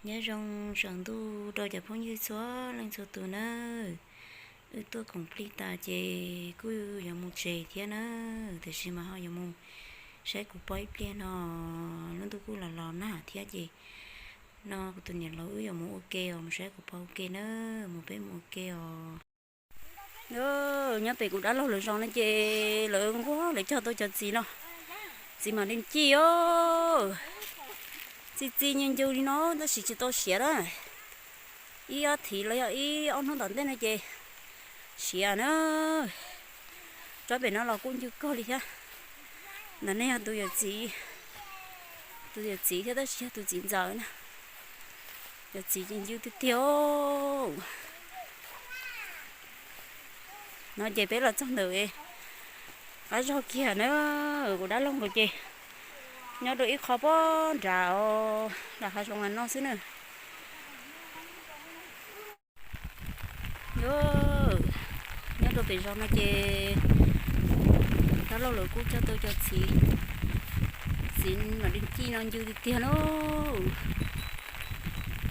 Nyob zoo saum ntuj rau cov phooj ywg txhua leej txhua tus nawb. Wb tuaj koom plig tas ces kuj yuav mus tsev thiab na, tiam sis mas ho yuav mus saib kuv pog ib pliag no, lub ntuj kuj los los nag thiab ces no kuv tus niam laus wb yuav mus ua ke os, mus saib kuv pog ua ke na, mus peb mus ua ke os. Nyob pem kuv dab laug lawv zos no ces lawv nquag lawv cog tau cov txiv no, txiv mam li ncij os, txi txiv ncu ncu li no tab sis tsis tau siav na. Ib ob thiv los yog ib ob hnub tom ntej no ces siav na. Tsob pem no los kuj ncw kawg li thiab. Ntawm no yog tus yawm txiv, tus yawm txiv thiab tab sis yog tus txiv ntxawm na. Yawm txiv ces ncw tiag tiag. No ces peb los txog ntawm qab zog kiag na, kuv dab laug nkawd ces nyob rau ib qho pob nrad os, nram hav zoov no xwb na. Nyob rau pem zos no ces dab laug lawv kuj cog tau cov txiv, txiv mam li ncij no ncw tiag tiag na.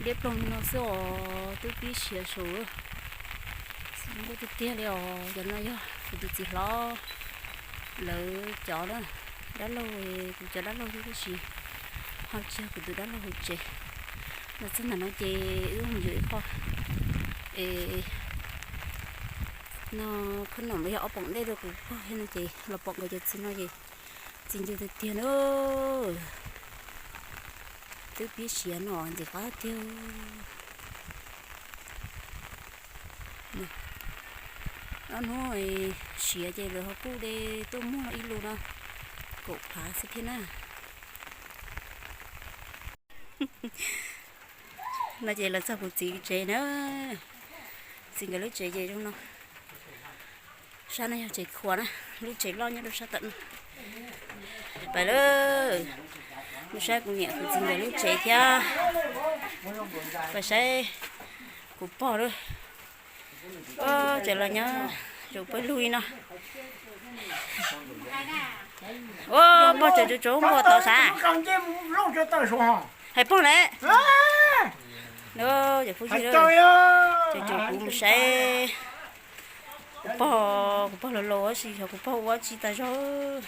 Liab ploog li no xwb os, twb pib siav saud. Txiv nquag tiag tiag li os. Cov no yog kuv tus txiv hlob lawv cov na, dab laug, kuv cov dab laug thiab tab sis ho tsis yog kuv tus dab laug hauv tsev. Los txog ntawm no ces wb mus yuav ib qho es no, khob noom los yog ob poom dej rau kuv pog thiab no ces los pom nkawd cov txiv no ces txiv ncw tiag tiag na. Twb pib siav no ntxim qab tiag. Ob hnub siav ces lawv ho kuj de tuaj muag ib lub no kaum phav xwb thiab na. No ces los txog kuv txiv tsev na. Txiv nkawd lub tsev ces zoo no. Sab no yog tsev khuam na, lub tsev loj nyob rau sab tawm no. Pais lawm, mus saib kuv niam kuv txiv nkawd lub tsev thiab. Pais saib kuv pog lawm. Tseem los nyob zaum pawg lug li no. Ua pog tseem tsuav tsuav npua tod sav. Hais pog lawm. Cov phooj ywg, tseem tsuav kuv mus saib kuv pog, kuv pog laus laus tab sis xyov kuv pog ua tsi tas zog.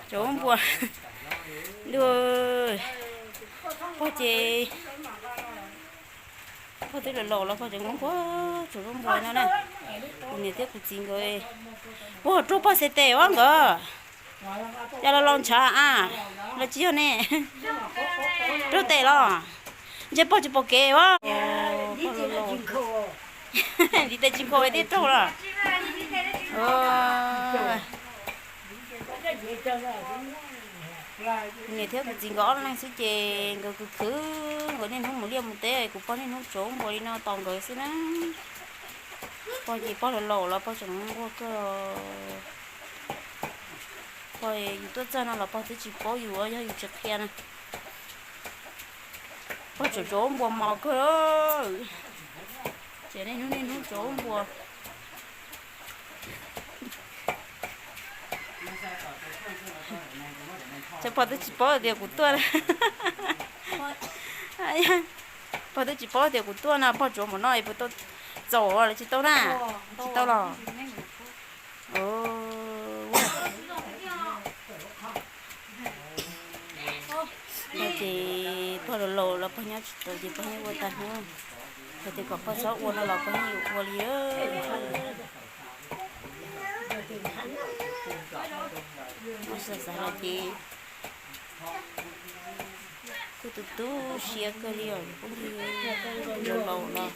Tsuav npua. Pog ces pog twb laus laus los pog tseem ua npua, tsuav npua no na. Kuv niam thiab kuv txiv nkawd, ua rub pog xes tes ua nkawd. Yog los laus ntshav a, los tsis yog ne. Raug tes los, ntshe pog tsis pom kev ua. Ntiv tes tsis nkhaus li thiaj raug los. Niam thiab kuv txiv nkawd ob leeg xwb ces nkawd khwv khwv, nkawd niaj hnub mus liaj mus teb, kuv pog niaj hnub tsuav npua li no tos nkawd xwb na. Pog ces pog laus laus los pog tseem nquag kawg. Pog yus tuaj txog no los pog twb tsis paub yus, yog yus tsis qhia na. Pog tseem tsuav npua mos kawg. Ces niaj hnub niaj hnub tsuav npua. Ces pog twb tsis paub tias kuv tuaj. Pog twb tsis paub tias kuv tuaj no, pog tsuav npua no es puas tau txaus los tsis tau na? Tsis tau los. Ua, ua, ua. Pog nyob tsis tau ces pog yeej ua tag hnub, yog tias kom pog txhob ua no los pog yeej yuav ua li. Muab xav xav los ces kuj tu tu siab kawg li os phooj ywg, laus laus los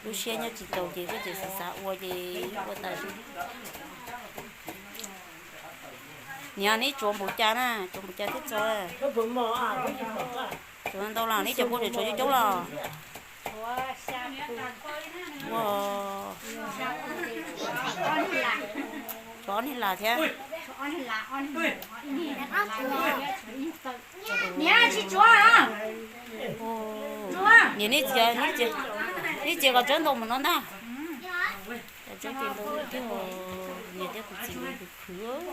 lub siab nyob tsis taus ces koj tseem xav xav ua ces ua tas. Niam, neb tsuav npaum cas na, tsuav npaum cas thiaj txaus? Tsuav ntau los neb cov pua tseem tshuav coob coob los? Ua, tshuav ob niag las thiab. Niam, tsis tsuav. Niam, nej txiav, nej txiav kom tsawb ntau mus no ntag. Tsawb ces ntau tiag, niam thiab kuv txiv khwv khwv,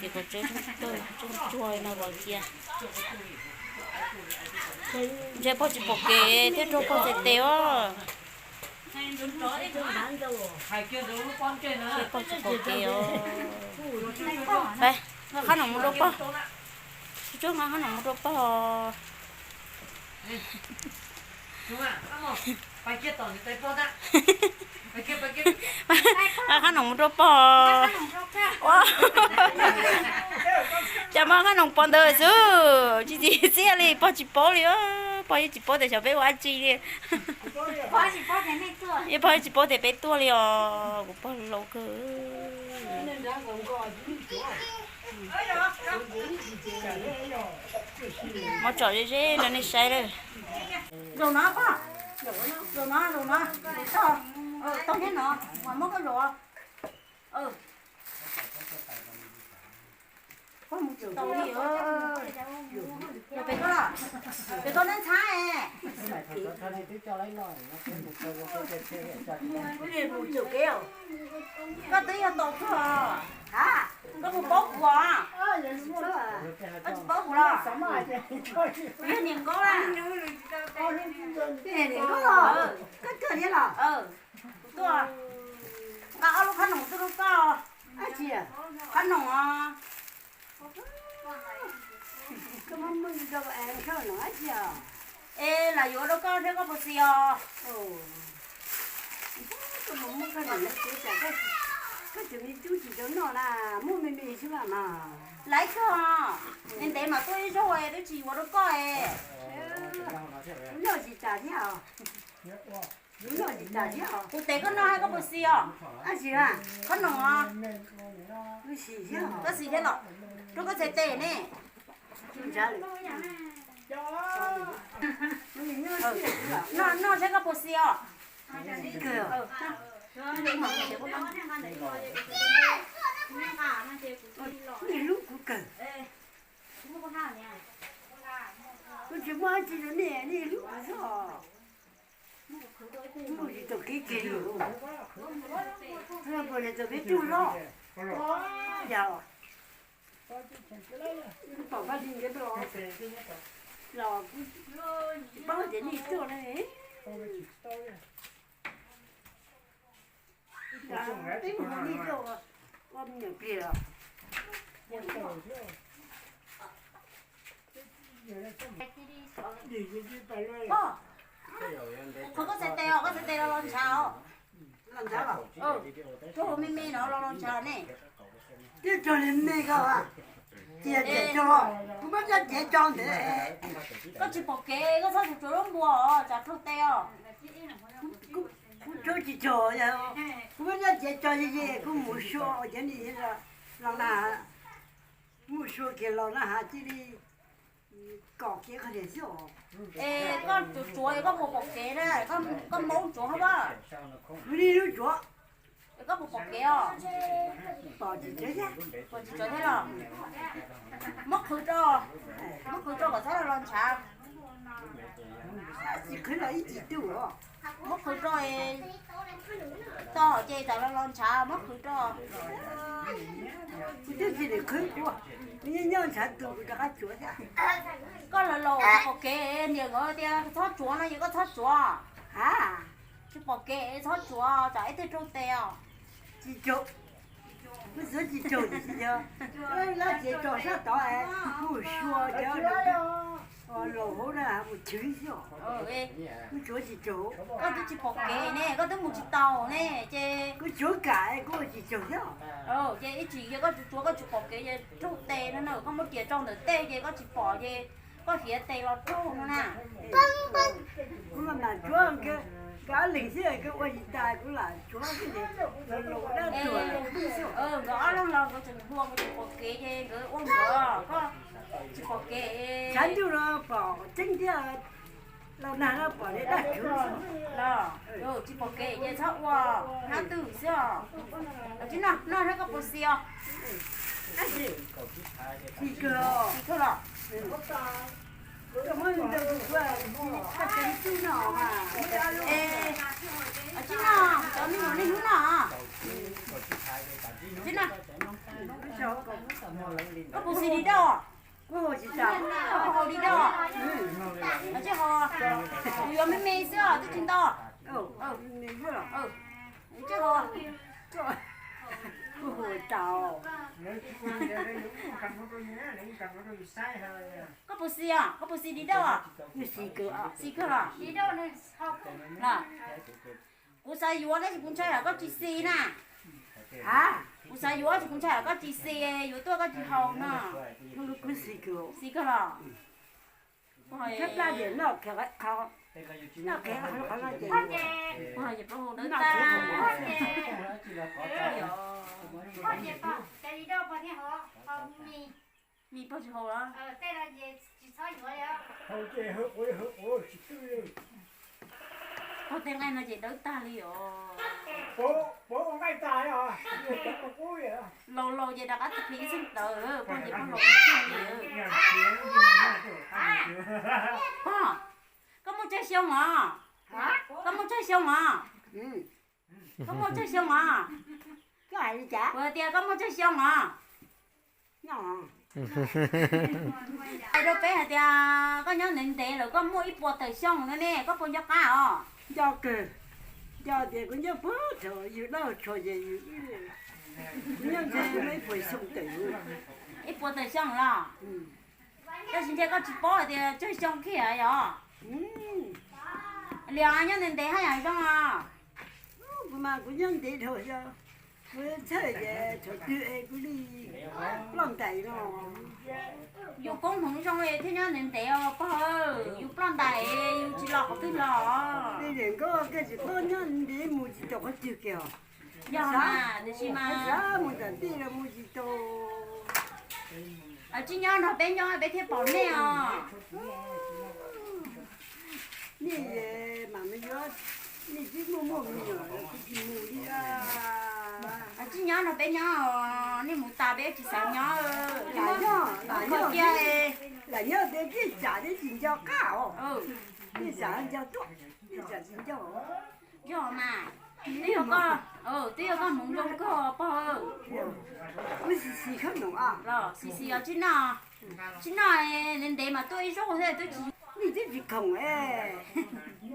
ces kom tsawb tsuag no los cia. Ntshe pog tsis pom kev thiaj raug pog txhais tes os. Ntshe pog tsis pom kev os. Nqa qhab noom mus rau pog. Tsuag tsuag nqa qhab noom mus rau pog. Nqa qhab noom mus rau pog. Cas muab qhab noom pov ntawd xwb, tsis txi txiaj li, pog tsis paub li. Pog yeej tsis paub tias xyov peb ua dab tsi li. Yeej pog yeej tsis paub tias peb tuaj li os, kuv pog laus kawg. Muab tsom ze ze rau nej saib lawm. Zaum no pog, zaum no, zaum no, tau thiab no, mas muab koj zaum. Pog mus tsis tau li. Pem koj, pem koj neb ntxhab es. Koj twb yog tau kawg os. Ha, koj puas paub kuv os? Koj tsis paub kuv los? Kuv yog niam nkauj na. Niam nkauj, koj kawg thiab los? Kuv tuaj nqa ob lub qhab noom tuaj rau koj. Qhab noom os. Es lam yuav rau koj thiab koj puas xis os? Koj tseem me tub tsis tau noj na, muaj me me xwb mas. Laiv kawg os, ntev ntev mam tuaj ib zaug twb tsis yuav rau koj es. Noj tsis tas thiab os. Noj tsis tas thiab os. Kuv tes koj noj thiab koj puas xis os? Dab tsi na? Qhab noom os. Koj xis thiab los? Rau koj txhais tes ne. Noj noj saib koj puas xis os. Nej hlub kuv kawg. Kuv tsis muaj dab tsi rau nej, nej hlub kuv xwb os. Muaj tsis tau kev kiag li. Puas tau kev tug loj. Yog pom Paj Lis nkawd los, los kuv tsis paub tias nej tuaj ne. Peb mus ua nej tuaj ua me nyuam pliag los. Pog, qhov koj txhais tes os, koj txhais tes los los ntshav os. Los ntshav los? Rau hauv me me no los los ntshav ne. Twb raug li me ko, cia cev tso, kuv muab cov cev tso ntawd. Koj tsis pom kev, koj txhob tsuav lub npua os, tsam raug tes os. Kuv tsuav tsis raug, kuv muab cov cev tso ze ze kuv mus sua cov ni los na, kuv mus sua kiag los na has cia li kom kiag qhov niam xwb os. Es koj tsuav tsuav koj puas pom kev na, koj maub tsuav hab. Kuv li lub tsuav. Koj puas pom kev os? Pom tsis tsuav thiab. Pom tsis tsuav thiab los? Muab qhwv rau, muab qhwv rau kom txhob los los ntshav. Tsis qhwv los ib tsis tu os. Muab qhwv rau, tau hom ces tsam los los ntshav muab qhwv rau. Kuv twb tsis lim qhwv kuv, kuv nyob nyob ntshav tu kuv rov qab tsuav thiab. Koj laus laus tsis pom kev, niam nkawd tias txhob tsuav no ces koj txhob tsuav. Ha, tsis pom kev txhob tsuav tsam ib tug raug tes os. Tsis raug, kuv txhob tsis raug tiam sis yog lab cev tso sab tod es kuv mus sua cov Laus hauv na mus chwv xwb. Kuv tsuav tsis tsaug. Koj twb tsis pom kev ne, koj twb mus tsis tau ne ces kuv tsuav kam kuv ua tsis tsaug thiab. Ces ib tsam yog koj tsuav koj tsis pom kev ces raug tes no na, koj muab riam tso ntawm tej ces koj tsis pom ces koj hiav tes los raug no na. Kuv mam mam tsuav, koj ob leeg xwb koj ua tsis tas kuv lam tsuav xwb ces laus dab tuag. Nkawd ob leeg los nkawd tseem hluas nkawd tsis pom kev ces nkawd ua nkawd, koj tsis pom kev. Tshav ntuj no pom tseeb thiab, los nag no pom dab tsuag los tsis pom kev ces txhob ua, hnab twg xwb os. Tsis noj, noj thiab koj puas xis os? Xis kawg los. Koj muab ntawd kuv, koj tseem tub no mas. Tsis noj, cov me nyuam niaj hnub noj. Tsis noj. Koj puas xis li dab? Kuv haus tsis tas, kuv haus li dab. Tsis haus, kuv yuav me me xwb twb tsis ntau. Tsis haus, kuv haus tas. Koj puas xis os? Koj puas xis li dab? Xis kawg los. Kuv xav yuav tab sis kuv ntshai koj tsis xis na. Kuv xav yuav tab sis kuv ntshai koj tsis xis, yuav tuaj koj tsis haus no. Xis kawg los. Noj qhev qhov no ces, ces pab hu dawb tag. Mis pog tsis haus los? Pog tej nqaij no ces dawb tag li os. Laus laus ces rov qab txiv plig ib txheej tawv, pog ces pog laus tiag li. Pog, koj muaj tsawg xyoo os? Koj muaj tsawg xyoo os? Koj muaj tsawg xyoo os? Kuv hais tias koj muaj tsawg xyoo os? Hais rau peb hais tias koj nyob ntev ntev lawm koj muaj ib puas tawm xyoo no ne, koj puas nco qab os? Nco kawg, nco tias kuv nyob puag thaum yug dab tshua ces yug, kuv nyob ntshe muaj ib puas xyoo tawm. Ib puas tawm xyoo los? Tab sis ntshe koj tsis paub hais tias tsawg xyoo kiag yog. Liam nyob ntev ntev haj yam zoo os. Kuv mas kuv nyob ntev dhau xyoo, kuv txhawj ces thaum twg es kuv li ploj ntais no. Yus koob hmoov zoo thiaj nyob ntev ntev os pog, yus ploj ntais yus tsis los qhov twg los. Li Nkauj koj tsis paub nyob ntev mus tsis tau qhov twg kiag os. Yog mas, tiam sis mas xav mus tom tij los mus tsis tau. Tsis nyob nrog peb nyob peb thiaj pom nej os. Nej mam mus yuav, nej twb muaj muaj me nyuam kuv tsis mus li. Tsis nyob nrog peb nyob, nej mus tas peb tsis xav nyob. Lam nyob, lam nyob tias tib tsam twb tsis nco qab os. Tib tsam nco tuaj, tib tsam tsis nco. Yog mas, twb yog koj, twb yog koj hmoov zoo kawg pog. Xis xis os, tsis noj, tsis noj, ntev ntev mas tuaj ib zaug thiab twb tsis, nej twb tsis khoom,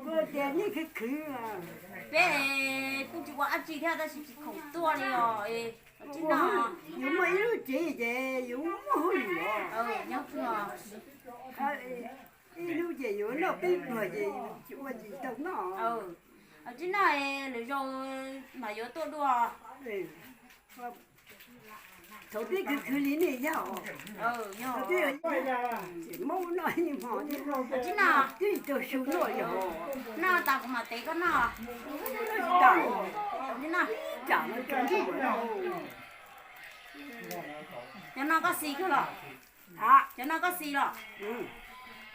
kuv tias nej khwv khwv. Peb kuj tsis ua dab tsi thiab tab sis tsis khoom tuaj li os. Tsis noj, yus muaj ib lub tsev ces yus muaj hauj lwm os. Ib lub ces yus noj peb pluag ces yus tsis ua tsis tau noj. Tsis noj, lwm zaus mas yuav tuaj dua. Thaum twb khwv khwv li nej yog, thaum twb yog tsis Hmoob noj ib hmo, tsis noj, twb tsis tau su noj yog. Noj tas kuv mam tev koj noj. Tsis tas, tsis noj, tsam no tsaus ntuj. Cov no koj xis kawg los? Cov no koj xis los?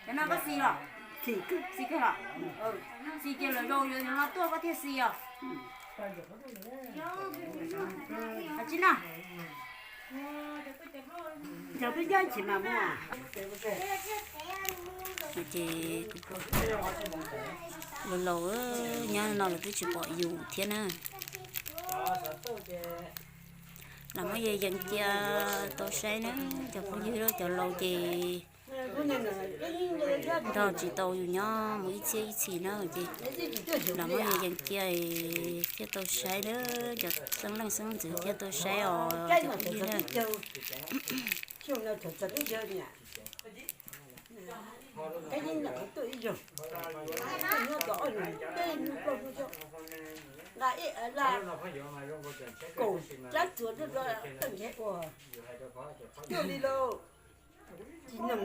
Cov no koj xis los? Xis kawg los? Xis ces lwm zaus yog no tuaj koj thiaj xis os. Tsis noj. Cov peb nyob tsis mas muaj. Ces laus laus nyob no lawv twb tsis pom yus thiab na. Los muab yees cia tau saib na, cov phooj ywg, cov laus ces nrog tsis tau yus nyob mus ib txhiab ib txhis na ces los muab yees cia thiaj tau saib na, cov xeeb leej xeeb ntxwv thiaj tau saib os cov phooj ywg na. Kab yeeb nram qhov tuaj ib zaug, nyob tau ob zaug peb hnub plaub hnub xwb, nqa ib laj kaum tsab txuas tuaj, tuaj nrhiav ua tuaj li lauj. Tsis noog,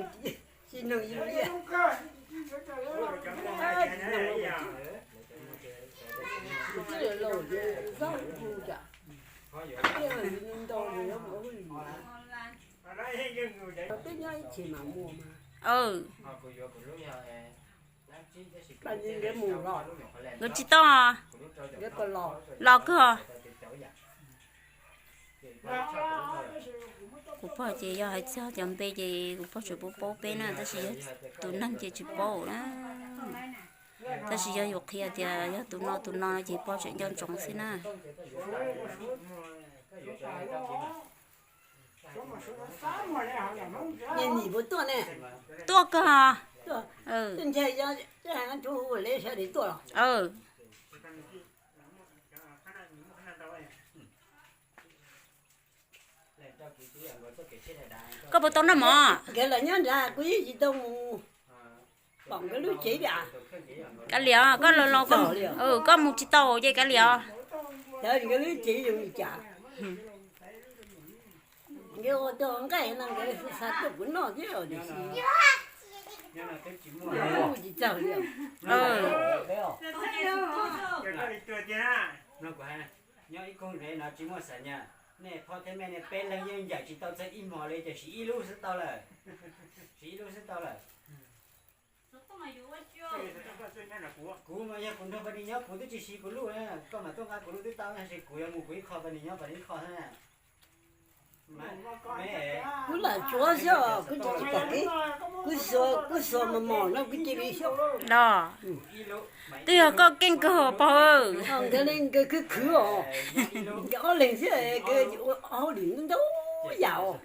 tsis noog yus li, tsis noog yus li, zaub hu tsam ntau li, peb nyob ib txhis mas muaj mas. Nkawd tsis tau, los kawg. Kuv pog ces yog hais txog cov npe ces kuv pog tsuas paub paub peb na, tab sis yog tus neeg ces tsis paub na. Tab sis yog yuav qhia tias yog tus no tus no ces pog tseem nco ntsoov xwb na. Tuaj kawg. Koj puas tau noj mov? Nkawd los nyob nrad, kuv yeej tsis tau mus pom nkawd lub tsev li. Kav liam, koj los los, koj mus tsis tau ces kav liam. Nkawd lub tsev zoo li cas? Nkawd ua tau nqaij no nkawd xa tuaj kuv noj thiab tiam sis tsis txawj li. Nyob ib koog ntev no tsis muaj xam nyas, nej phob thiab mej nej peb leeg yeej ncaim tsis tau txog ib hmos li ces siv ib lub xwb tau lawm. Siv ib lub xwb tau lawm. Kuv mas yog kuv nrog Paj Nis nyob kuv twb tsis siv kuv lub, koj mam tuaj nqa kuv lub twb tau, tab sis kuv yuav mus kuv ib qho, Paj Nis nyob Paj Nis ib qho xwb. Kuv lam tsuav xwb, kuv tsis tsis pom kev, kuv xuas, kuv xuas mos mos no kuv cia li xyov. Los, twb yog koj keej kawg pog. Nkawd li nkawd khwv khwv os, nkawd ob leeg xwb, nkawd ua hauj lwm ntau yam os.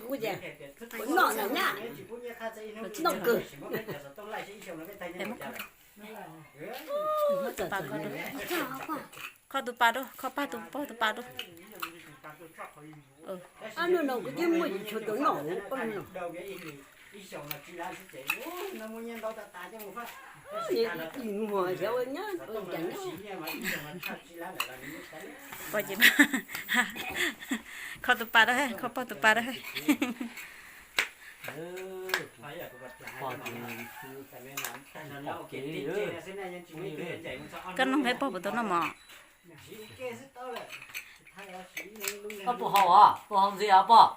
Kuv tias, noj na nyab, noj kawg. Kho tus pas rau, kho pag tus pog tus pas rau. Ab, hnub no kuv twb muaj yim tshuav tau noj, ob hnub no. Muag xyov ua nyab ua cas nyob. Kho tus pas rau, kho pog tus pas rau. Koj noog peb pog puas tau noj mov. Koj puas haus os? Puas haus ntxiv os pog?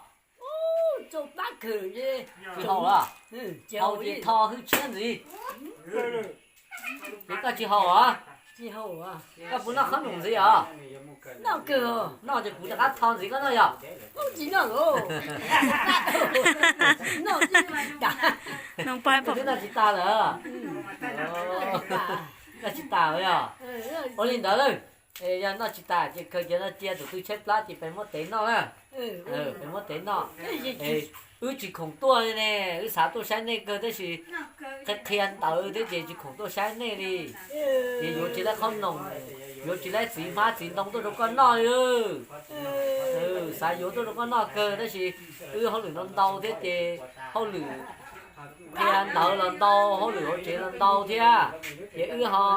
Tsis haus los? Haus ces tho hwj tshiab ntxiv. Ces koj tsis haus os? Koj puas noj khob noom ntxiv os? Noj ces kuv rov qab tho ntxiv koj noj yog? Noog pog, twb noj tsis tas lawm. Noj tsis tas yog? Ua li ntawd, yog noj tsis tas ces khaws cov no cia tus twg tshaib plab ces peb muab tev noj na. Peb muab tev noj. Wb tsis khoom tuaj li ne, wb xav tuaj saib nej kawg tab sis qhia qhia ntawv thiab ces tsis khoom tuaj saib nej li. Ces yuav tsis laib qhob noom, yuav tsis laib txiv hmab txiv ntoo tuaj rau koj noj li. Xav yuav tuaj rau koj noj kawg tab sis wb hauj lwm no ntau thiab ces hauj lwm qhia ntawv los ntau, hauj lwm hauv tsev los ntau thiab, ces wb ho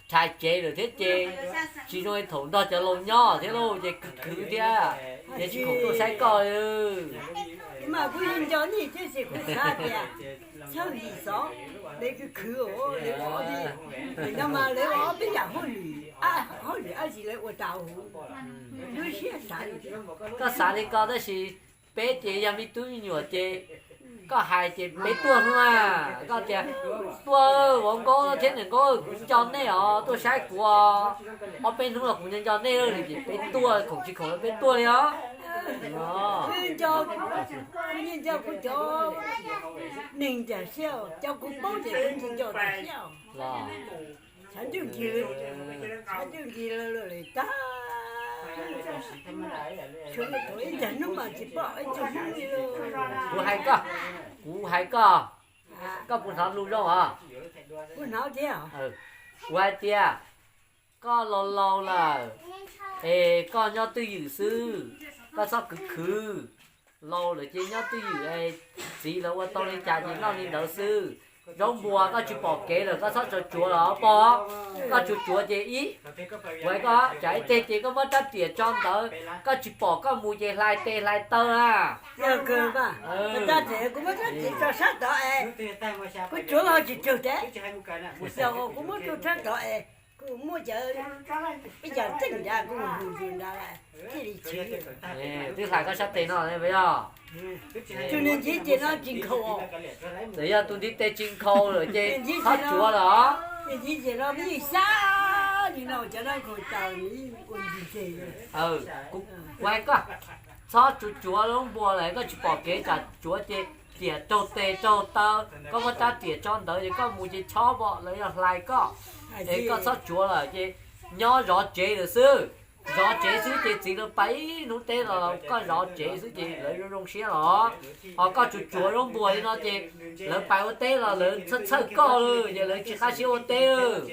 tshais cev lawm thiab ces tsis zoo li thaum nrog cov laus nyob thiab lauj, ces khwv khwv thiab, ces tsis khoom tuaj saib koj. Mas kuv yeej nco nej tiam sis kuv xav tias txhawj yim xov, lawv khwv khwv, lawv ua ob peb, lawv no mas lawv ua ob peb yam hauj lwm, hauj lwm dab tsi lawv ua tau huv. Lub siab xav li. Koj xav li ko tab sis peb ces yog me tub me nyuam ces koj hais ces peb tuaj xwb mas. Koj tias tuaj, vauv Nkauj thiab niam Nkauj, kuv nco nej os, tuaj saib kuv os, ob peb hnub los kuv nco nco nej lawm ces peb tuaj, khoom tsis khoom los peb tuaj li os. Nco, kuv yeej nco kuv cov neeg tiag siab, cov kuv paub ces kuv yeej nco tiag siab. Los, tshav ntuj nkig, tshav ntuj nkig lawm tag, tshuav ib tag hnub mas tsis pom ib tug hnub li. Kuv hais koj, kuv hais koj, koj puas hnov lus zoo os? Kuv hais tias koj laus laus lawm es koj nyob twj ywm xwb, koj txhob khwv khwv. Laus lawm ces nyob twj ywm, txiv lawv ua tau li cas ces noj li ntawd xwb. Zaub npua koj tsis pom kev lawm koj txhob tsuav tsuav los pog. Koj tsuav tsuav ces ib, ua koj tsam ib teg ces koj muab rab riam tso ntawd, koj tsis pom koj mus ces hlais tes hlais taw na. Kuv tsuav ho tsis tsawg tes, kuv muab rau sab tod es kuv muab cov, ib co txeej nrad kuv mus zus nrad lawm thiaj li chiv. Twb hlais koj sab tes no puas yog? Tus niag ntxiv ces no tsis nkhaus. Txawm yog tus ntiv tes tsis nkhaus lawm ces txhob tsuav lawm os. Niag ntxiv ces no peb yeej xyab li no cov no nkhaus taws ua ntsis tes. Kuv hais koj, txhob tsuav tsuav zaub npua lawm, koj tsis pom kev tsam tsuav ces riam raug tes raug taw, koj muab rab riam tso ntawd ces koj mus ces chob pom lawv yog hlais koj. Es koj txhob tsuav lawm ces nyob zov tsev lawm xwb. Zov tsev xwb ces txiv lawv pais ib hnub teb los koj zov tsev xwb ces lawv zoo zoo siab los. Ho koj tsuav tsuav zaub npua li no ces lawv pais ua teb los lawv txhawj txhawj koj lawm ces lawv tsis qab siab ua teb lawm.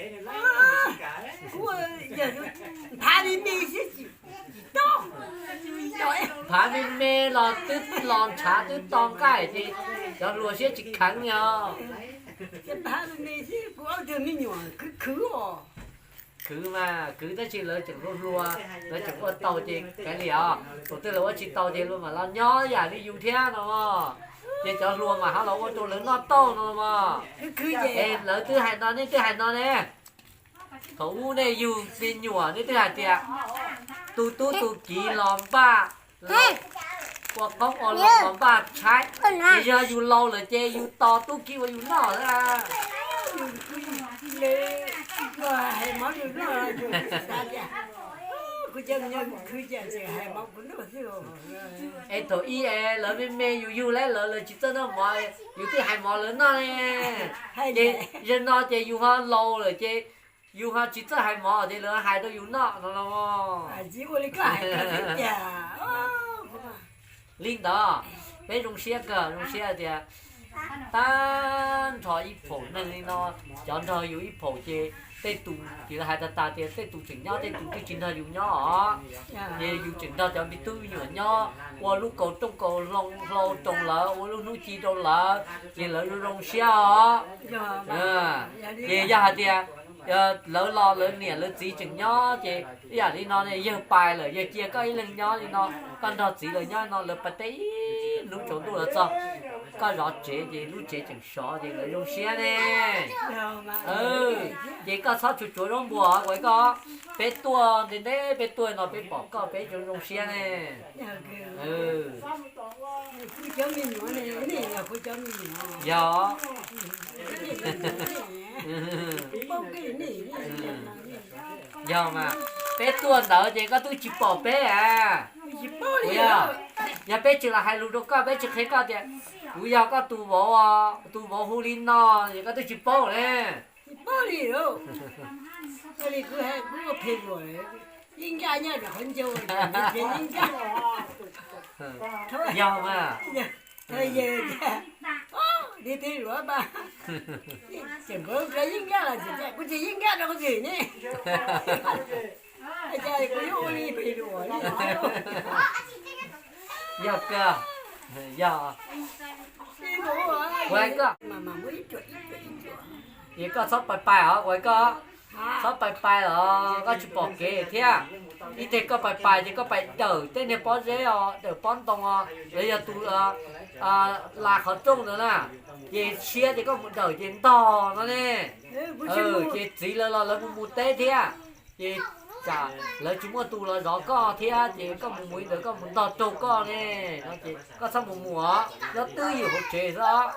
Phav me me los twb los ntshav twb to nqaij ces cov hluas siab tsis kheev li os. Khwv mas khwv tab sis lawv tseem hluas hluas, lawv tseem ua tau ces kav liam os. Thaum twg lawv ua tsis tau ces luag mam los nyob yam li yus thiab no. Ces cov hluas mas ho los ua rau lawv noj tauj no mas. Es lawv twb hais no nej twb hais no ne. Thaum ub nej yug me nyuam nej twb hais tias tu tub tu kiv los npaj, ua qoob ua loo los npaj tshaib. Ces yog yus laus lawm ces yus tos tub kiv ua yus noj. Es thaum ub es lawv me me yus yug lawm lawv tsis txawj noj mov, yus twb hais mov lawv noj ne. Ces zaum no ces yus ho laus lawm ces yus ho tsis txawj hais mov ces lawv hais rau yus noj no los. Li ntawd peb zoo siab kawg, zoo siab tias tag nrho ib phaum neeg li no, cov nrog yus ib phaum ces tej tus ces lawv hais tag tas tias tej tus tseem nyob tej tus twb tsis nrog yus nyob os. Ces yus tseem nrog cov me tub me nyuam nyob ua lub kaus rooj kaus hlau rau lawv, ua lub hnub ci rau lawv ces lawv zoo zoo siab os. Ces yog hais tias lawv los lawv niam lawv txiv tseem nyob ces ib yam li no ne, yawg pais lawm yawg cia koj ib leeg nyob li no, koj nrog txiv lawv nyob no lawv pais teb ib hnub tsaus ntuj los txog, koj zov tsev ces lub tsev tseem sov ces lawv zoo siab ne. Ces koj txhob tsuav tsuav zaub npua kuv hais koj, peb tuaj ntev ntev peb tuaj no peb pom koj peb zoo zoo siab ne. Yog, yog mas, peb tuaj ntawd ces koj twb tsis pom peb a. Kuv yog, yog peb tsis los hais lus rau koj peb tsis qhia koj tias kuv yog koj tus vauv, tus vauv hu li no ces koj twb tsis paub ne. Yog mas. Kuv tsis yeej nkaj rau kuv tsis ne. Kuv yuav ua li phem luam li. Yog kawg, yog. Kuv hais koj, es koj txhob pais pais os, kuv hais koj, txhob pais pais os, koj tsis pom kev thiab. Ib teg koj pais pais ces koj pais dawm tej niag pob zeb os, dawm pob ntoo os, los yog tus las qhov rooj ntawd na, ces tshiab ces koj mus dawm ces ntog no ne. Ces txiv lawv los lawv mus mus teb thiab, ces tsam lawv tsis muaj tus los zov koj thiab ces koj mus mus li ntawd koj mus ntog raug koj ne. No ces koj txhob mus mus os, nyob twj ywm hauv tsev xwb os.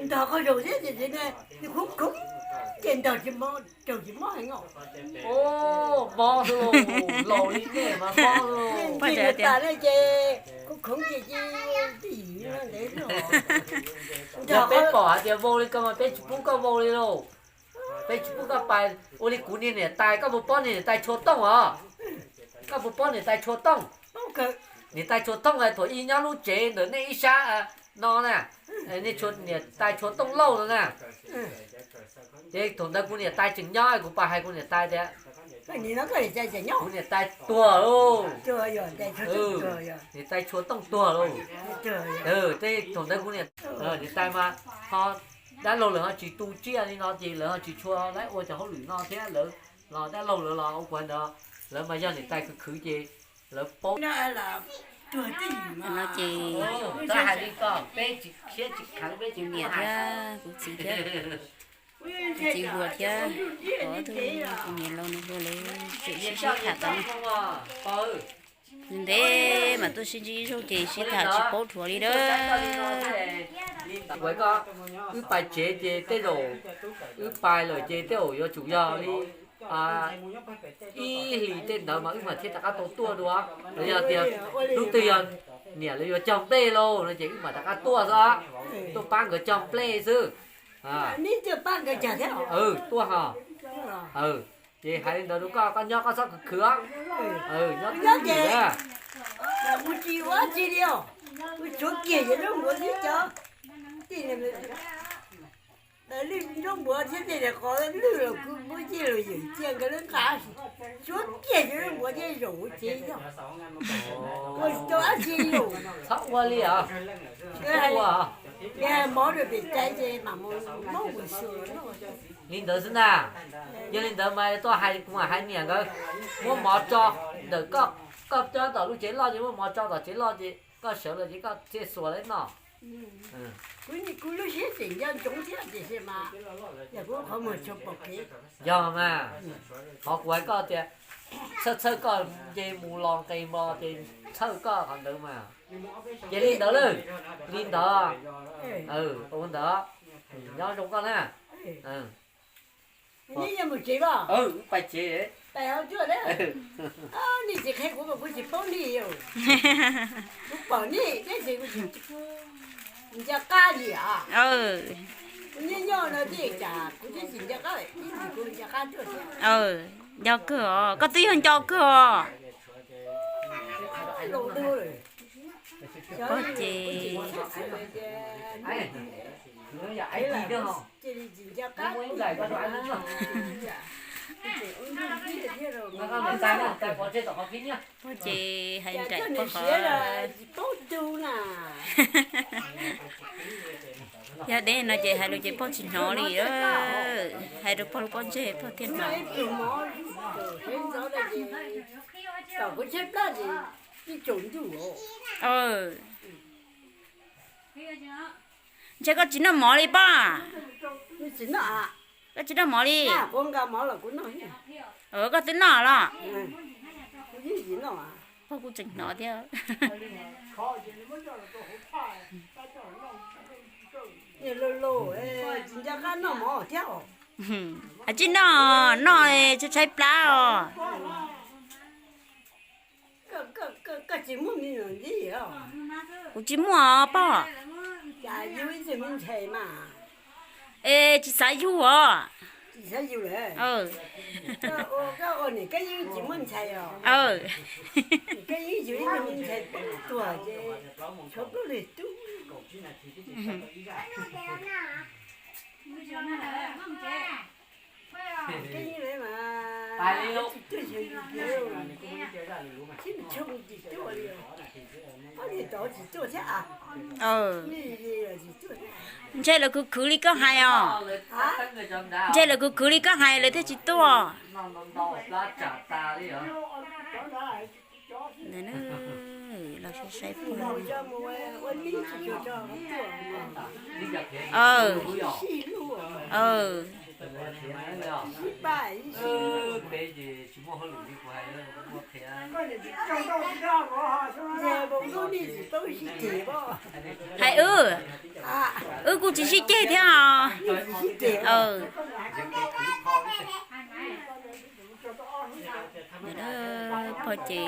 Ntog qhov zaum thiab ces nws khoov khoov ces ntog tsis mob, raug tsis mob heev os. Mob xwb, laus li nej mas mob xwb. Ces nws tas ne ces khoov khoov ces twj ywm ntev. Yog peb pom hais tias vau li ko mas peb tsis pub koj vau li lauj. Peb tsis pub koj pais ua li kuv niag niam tais, koj puas paub niag niam tais Tshua Tooj os? Koj puas paub niam tais Tshua Tooj? Niam tais Tshua Tooj thaum ub nyob lub tsev ntawm nej ib sab no na, niam tais Tshua Tooj Lauj no na. Ces thaum ntawd kuv niam tais tseem nyob, kuv pais hais kuv niam tais tias, Kuv niam tais tuag lauj. Niam tais tshua tooj tuag lauj. Tej thaum ntawd kuv niam, niam tais mas ho dab laug lawv ho tsis tu tsiaj li no ces lawv ho tsis tshua lawv ua cov hauj lwm no thiab lawv los dab laug lawv los ua kuv ntawd, lawv mas yog niam tais khwv khwv ces lawv paub. No ces kuv niam thiab kuv txiv thiab, kuv txiv hluas thiab, kuv niam laus nws hluas lawv tseem sib sib tham tas ntev mas tuaj sib ntsib ib zaug ces sib tham tsis paub dhuav li a. Wb pais tsev ces tej zaum, wb pais lawm ces tej zaum yuav tsum yog li ib hlis tej ntawd mas wb mam thiaj rov qab tau tuaj dua. Los yog tias hnub twg yog niam lawv yuav cog nplej lauj no ces wb mam rov qab tuaj xwb, tuaj pab nkawd cog nplej xwb. Tuaj ho, ces hais li ntawd rau koj, koj nyob koj txhob khwv khwv, nyob twj ywm. Lwj nraub npuav thiab tej qos lwj los kuv muab cej los yawm cia nkawd lub nqa, suav kiag cov nraub npuav thiab zaum hauv tsev, ua tsis tau dab tsi li. Txhob ua li os. Mov rau pem tsev ces mam mus, mov mus xyuas. Li ntawd xwb ntag. Yog li ntawd mas tuaj hais kuv mam hais niam nkawd muab mov tso ntawm koj, koj coj tom lub tsev loj ces muab mov tso tom tsev loj ces koj sawv los ces koj thiaj xuas lawv noj. Kuv lub siab tseem nco ntsoov thiab tiam sis mas yog kuv qhov muag tshua pom kev. Yog mas, qhov kuv hais koj tias txhawj txhawj koj nce mus los nqes los ces txhawj koj qhov ntawd mas. Ces li ntawd lawm, li ntawd, ua ntawd, nyob zoo koj na. Pais tsev, nej tsis qhia kuv mas kuv tsis paub nej, kuv pom nej tab sis kuv tsis nco qab li os. Kuv nyob nyob no thiaj cas kuv twb tsis nco qab, ib ntsis kuv nco qab tuaj thiab. Nco kawg os, koj twb yog nco kawg os. Pog ces, pog ces hais nraim pog qhov. Yog deb no ces hais lus ces pog tsis hnov li. Hais rau pog lub pob ntseg pog thiaj hnov. Ntshe koj tsis noj mov li pog. Koj tsis noj mov li. Koj twb noj los? Pog kuj tseem hnov thiab. Tsis nco qab noj mov thiab os. Tsis noj, noj tshaib tshaib plab os. Kuv tsis muaj os pog. Es tsis xav yug os. Ntshe lawv khwv khwv li koj hais os. Ntshe lawv khwv khwv li koj hais lawv thiaj tsis tuaj. Los saib saib pog. Hais wb, wb kuj tsis sib ceg thiab os. Pog ces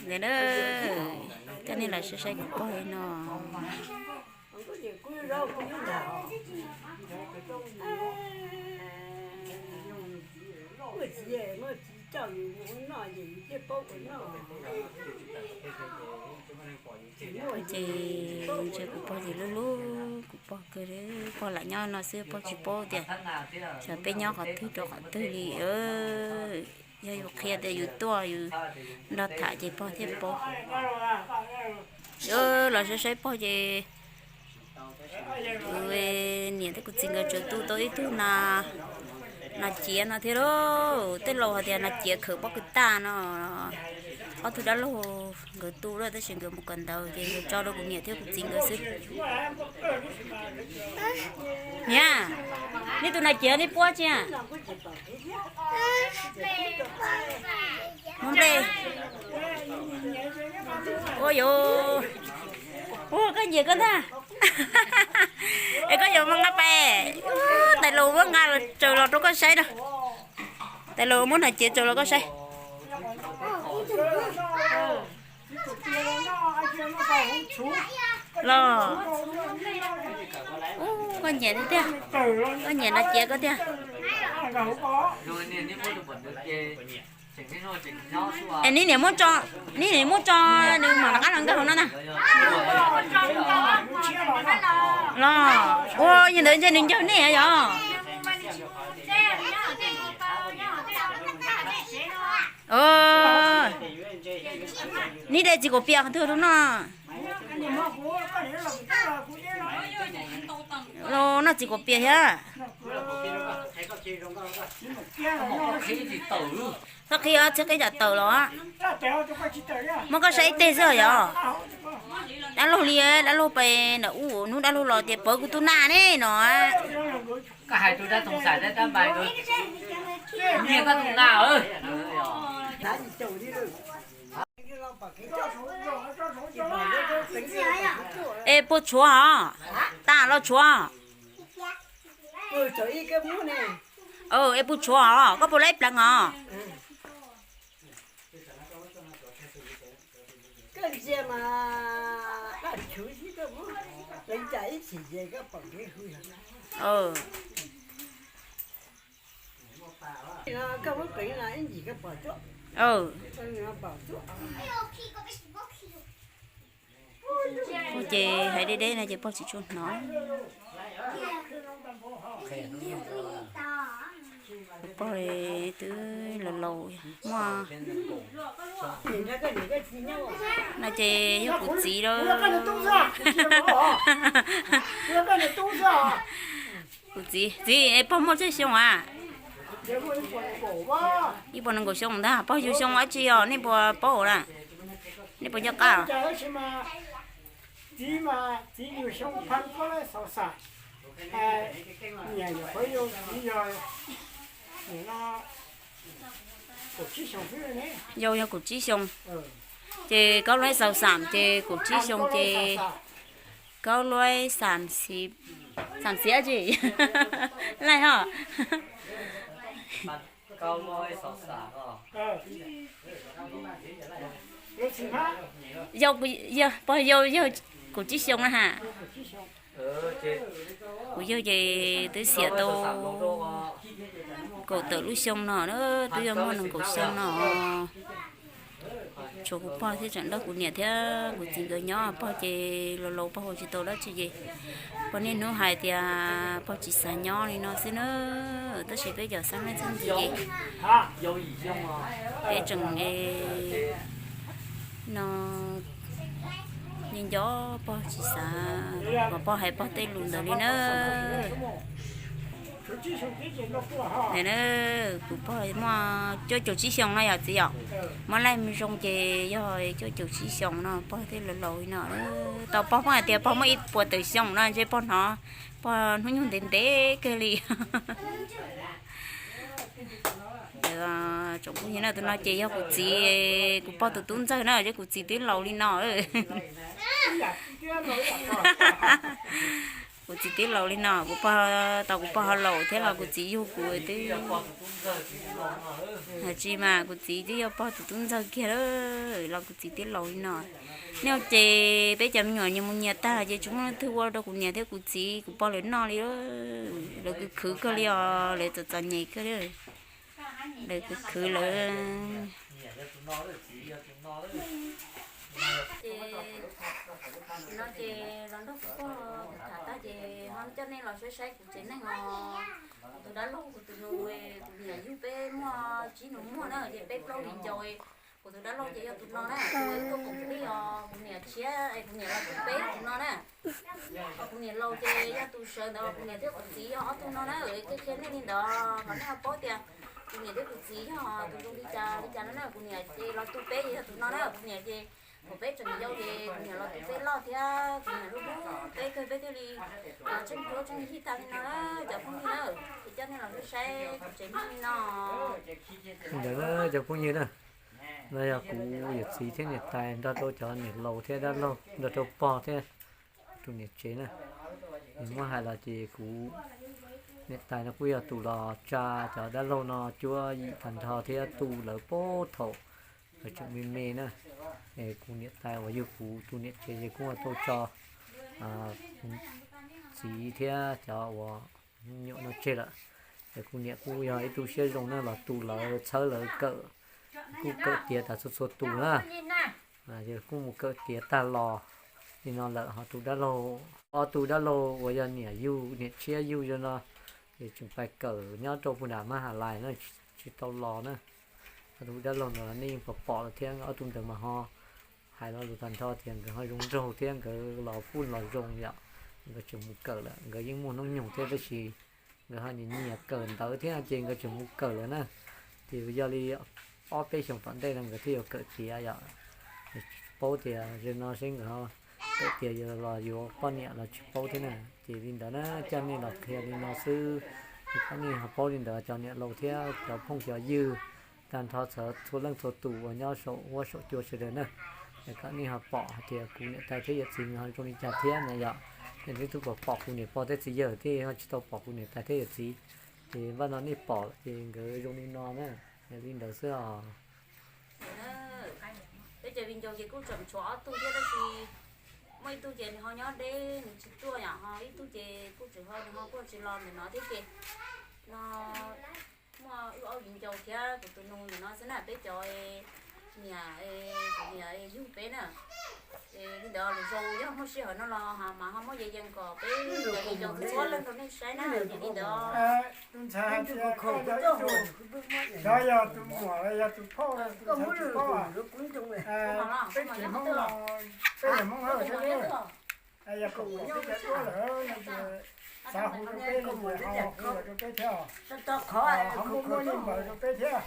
Ntawd na, coj nej los saib saib kuv pog no. Ces ntshe kuv pog ces hlub hlub kuv pog kawg, pog lam nyob no xwb pog tsis paub tias xyov peb nyob qhov twg rau qhov twg li. Yog yus qhia tias yus tuaj yus nrog tham ces pog thiaj paub. Los saib saib pog ces kuv niam thiab kuv txiv nkawd tsuas tu tau ib tug nas ciav no thiab lauj. Tej laus hais tias nas ciav khawm pob kws tag no. Ob tug dab laug nkawd tu lawm tab sis nkawd mus kawm ntawv ces nkawd tso rau kuv niam thiab kuv txiv nkawd xwb. Niam, nej tus nas ciav nej puab tsi? Muab nplej. Ua yuav, ua koj nyiam koj ntag. Es koj yuav muab nqa pais, tais laus muab nqa tsaws los rau koj saib na. Tais laus muab nas ciav tsaws los koj saib. Los, koj nyiam tiag, koj nyiam nas ciav koj tiag. Es neb niam muab tso, neb niam muab tso nws mam rov qab los nkag hauv no na. Los ua li ntawd ntshe nws ncaug nej yog. Neb de txiv kaum pias qhov twg rau noj? Los noj txiv kaum pias thiab. Txhob qhib, txhob qhib cov tawm los. Muab koj saib ib teg xwb yog. Dab laug li, dab laug pais nram ub, hnub dab laug los tias pawv kuv tus nas ne no. Es puas tshuav os? Tas los tshuav? Es puas tshuav os? Koj puas laib pleev os? Pog ces hais deb deb no ces pog tsis tshua hnov. Pog twb laus laus muaj no ces yog kuv txiv lawm. Kuv txiv, txiv, pog muaj tsawg xyoo a? Ib puas nees nkaum xyoo ntag. Pog yug xyoo dab tsi os, nej puas paub na? Nej puas nco qab? Yau yog kaum tsib xyoo. Ces Kaub Luaib Xaus Xam ces kaum tsib xyoo ces Kaub Luaib Xam Xiv, Xam Xiv dab tsi? Laij ho. Yau, yog, pog yau yog kaum tsib xyoo na ha. Kuv yawg ces twb xiam tau kaum tawm lub xyoo no na, twb yog muaj nees nkaum xyoo no. Tshuav kuv pog thiab tseem nrog kuv niam thiab kuv txiv nkawd nyob. Pog ces laus laus pog ua tsis tau dab tsi ces pog niaj hnub hais tias pog tsis xav nyob li no xwb na. Tab sis peb cov xeeb leej xeeb ntxwv ces peb tseem no nco nco pog tsis xav kom pog hais pog tej lus ntawd li na. Kuv pog muaj cuaj caum tsib xyoo no yom txiv yom. Muab laij mus zoo ces yog cuaj caum tsib xyoo no, pog twb laus laus li no. Tau pog pheej hais tias pog muaj ib puas tawm xyoo no ntshe pog hnov pog hnub nyoog ntev ntev kawg li. Tsoom phooj ywg na, tus no ces yog kuv txiv, kuv pog tus tub ntxawg na, kuv txiv twb laus li no. Kuv txiv twb laus li no, kuv pog, tau kuv pog ho laus thiab los kuv txiv yug kuv twb, tsis mas kuv txiv twb yog pog tus tub ntxawg kiag los kuv txiv twb laus li no. Nej ces peb cov me nyuam nyias mus nyias tag ces tsis muaj leej twg ua rau kuv niam thiab kuv txiv kuv pog lawv noj li. Lawv khwv khwv kawg li os, lawv txom txom nyem kawg li. Lawv khwv khwv lawm. Ces no ces los nrog kuv pog tham tag ces ho coj nej los saib saib kuv tsev neeg os. Kuv tus dab laug, kuv tus nus, kuv niam yug peb muaj tsib nus muag na, ces peb plaub viv ncaus. Kuv tus dab laug ces yog tus no na, kuv tuaj koom plig os, kuv niam tshiab es kuv niam los tu peb tus no na. Kuv niam laus ces yog tus sawv ntawd, kuv niam thiab kuv txiv yog ob tug no na. Qhia qhia nej li ntawd kom nej ho paub tias kuv niam thiab kuv txiv yog tus zoo li cas li cas no na. Kuv niam ces los tu peb ces yog tus no na, kuv niam ces thaum peb tseem yau ces kuv niam los tu peb loj thiab kuv niam hlub hlub peb kawg peb thiaj li tseem hlub tseem yig tag li no na cov phooj ywg na. Ces coj nej los saib kuv tsev neeg li no. Ntawd cov phooj ywg na, no yog kuv yawm txiv thiab niam tais nrog rau cov niam laus thiab dab laug nrog rau pog thiab tus niam tsev na. Nws muab hais los ces kuv niam tais no kuj yog tus los tsa cov dab laug no cuab yim tag nrho thiab tu lawv puag thaum lawv tseem me me na. Es kuv niam tais uas yug kuv tus niam tsev ces kuj ua tau tso txiv thiab cov uas nyuam no tseg lawm. Es kuv niam kuj yog ib tug siab zoo na, los tu lawv txhawb lawv kawm, kuj kawm tiav tas txhua txhua tus na. Kuj mus kawm tiav tag los li no lawm. Ho tus dab laug, ob tug dab laug uas yog niam yug niam tshiab yug zoo no, ces tseem pais kawm nyob rau puag nram Mab Has Lais no, tsis tau los na. Ob tug dab laug no nej yeej pom pom lawm thiab, ob tug ntawd mas ho hais lo lus tag nrho tias nkawd ho zoo nraug thiab nkawd los kuj los zoo yom. Nkawd tseem mus kawm lawm, nkawd yeej muaj hnub nyoog thiab tab sis nkawd ho nyiam nyiam kawm ntawv thiab ces nkawd tseem mus kawm lawm na. Ces yog li ob peb xyoos tom ntej no nkawd thiaj yuav kawm tiav yom. Tsis paub tias zaum no seb nkawd ho kawm tiav yuav los yuav poj niam los tsis paub thiab na. Ces li ntawd na, coj nej los qhia li no xwb, es kom nej ho paub li ntawd cov niam laus thiab cov phooj cov ywg tag nrho txhua leej txhua tus uas nyob saum huab saum cua sawv daws na. Es kom nej ho pom hais tias kuv niam tais thiab yawm txiv nkawd ho zoo li cas thiab na yom. Es nej twb pom pom kuv niam pog thiab txiv yawg thiab, ho tsis tau pom kuv niam tais thiab yawm txiv. Ces npaj no nej pom ces nkawd zoo li no na. Li ntawd xwb os. Peb cov viv ncaus ces kuj tseem tshuav ob tug thiab tab sis muaj ib tug ces nws ho nyob deb nws tsis tuaj yom, ho ib tug ces kuj tseem ho nws ho kuj tsis los ntawm no thiab ces no muaj wb ob viv ncaus thiab kuv tus nus ntawm no xwb na, peb cov niam, kuv niam yug peb na. Li ntawd lus zoo yog muaj sij hawm no los mas ho muab yees yees kom peb cov viv ncaus txhua leej rau nej saib na, ces li ntawd. Tus ntxhais hais tias koj yog ib tug, cov yog tus muam los yog tus phauj, tus ntxhais tus phauj, peb tsev Hmoob no, peb yog Hmoob Lauj thiab, yog kom peb cov duab lawm no ces xav hu rau peb no ces ho hu los rau peb thiab, ho muab muab nyiaj npaws rau peb thiab.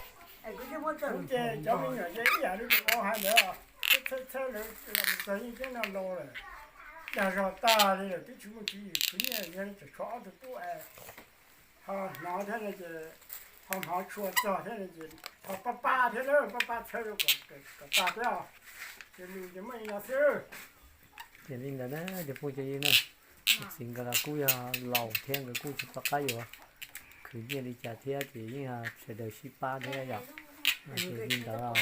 Kuv ces cov me nyuam ces ib yam li tus vauv hais ntawd, txhawj txhawj lawv los mus txog yeej teb no laus lawm, dag zog tag li lawm twb tsis muaj tswv yim khwv nyiaj, yog tseem tshuav ob tug tub es ho hnov thiab no ces ho hnov tshua txog thiab no ces ho pab pab thiab na, pab pab txhawb rau kom tag thiab. Ces lus ces muaj li no xwb. Ces li ntawd na cov phooj cov ywg na, txiv nkawd los kuj yog laus thiab nkawd kuj tsis pom qab yuav khwv nyiaj li cas thiab ces yeej sawv daws sib pab thiab yom. Ces li ntawd.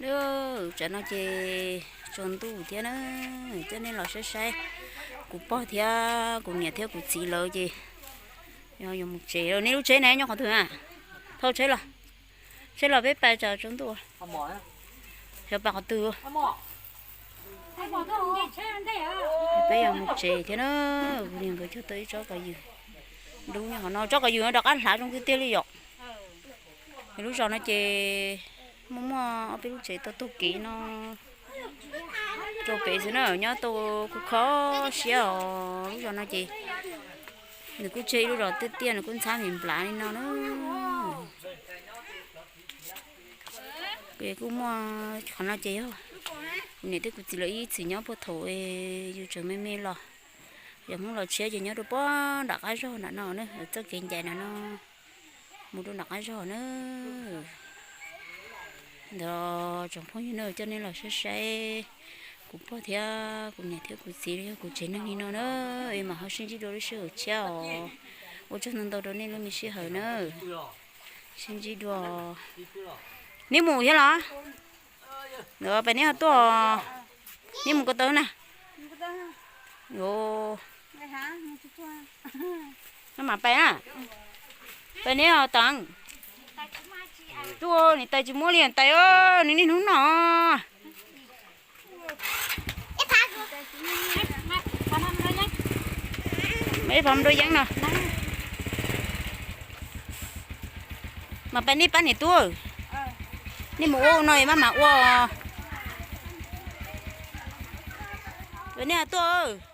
Lub tsam no ces tsaus ntuj thiab na, coj nej los saib saib kuv pog thiab kuv niam thiab kuv txiv lawv ces yog yuav mus tsev. Nej lub tsheb na nyob qhov twg na? Thauj tsheb los, tsheb los peb pais tsam tsaus ntuj. Xyov pais qhov twg. Peb yuav mus tsev thiab na. Kuv niam nkawd cog tau ib tsob kos ywg dub nyob qhov no, tsob kos ywg no rov qab hlav zoo tiag tiag li yom. Lub zos no ces muaj muaj ob peb lub tsev tau taug kev no rau pem xwb na, nyob tau kho kho siab os. Lub zos no ces nws kuj tseg ib lub zos tiaj tiaj, nws kuj ntxhab me nplav li no na. Kuv kuj muaj qhov no ces yog kuv niam thiab kuv txiv lawv ib txwm nyob puag thaum yus tseem me me los. Yog Hmoob los tshiab ces nyob rau puag nram qab zog nram no na, txoj kev ncaim nram no mus rau nram qab zog na. Ntawd tsoom phooj ywg na, coj nej los saib saib kuv pog thiab kuv niam thiab kuv txiv yog kuv tsev neeg li no na. Es mam ho sib ntsib dua lub sij hawm tshiab os. Ua tsaug ntau ntau rau nej lub me sij hawm na. Sib ntsib dua. Neb mus thiab los? Pais neb ho tuaj, neb mus ko taw na. Neb mam pais na. Pais neb ho tod. Tuaj, niam tais tsis muab li niam tais, nws niaj hnub no. Ib phav nrau yeeb no. Mas pab nej pab niam tub, nej mus ua no maj mam ua. Nej tuaj.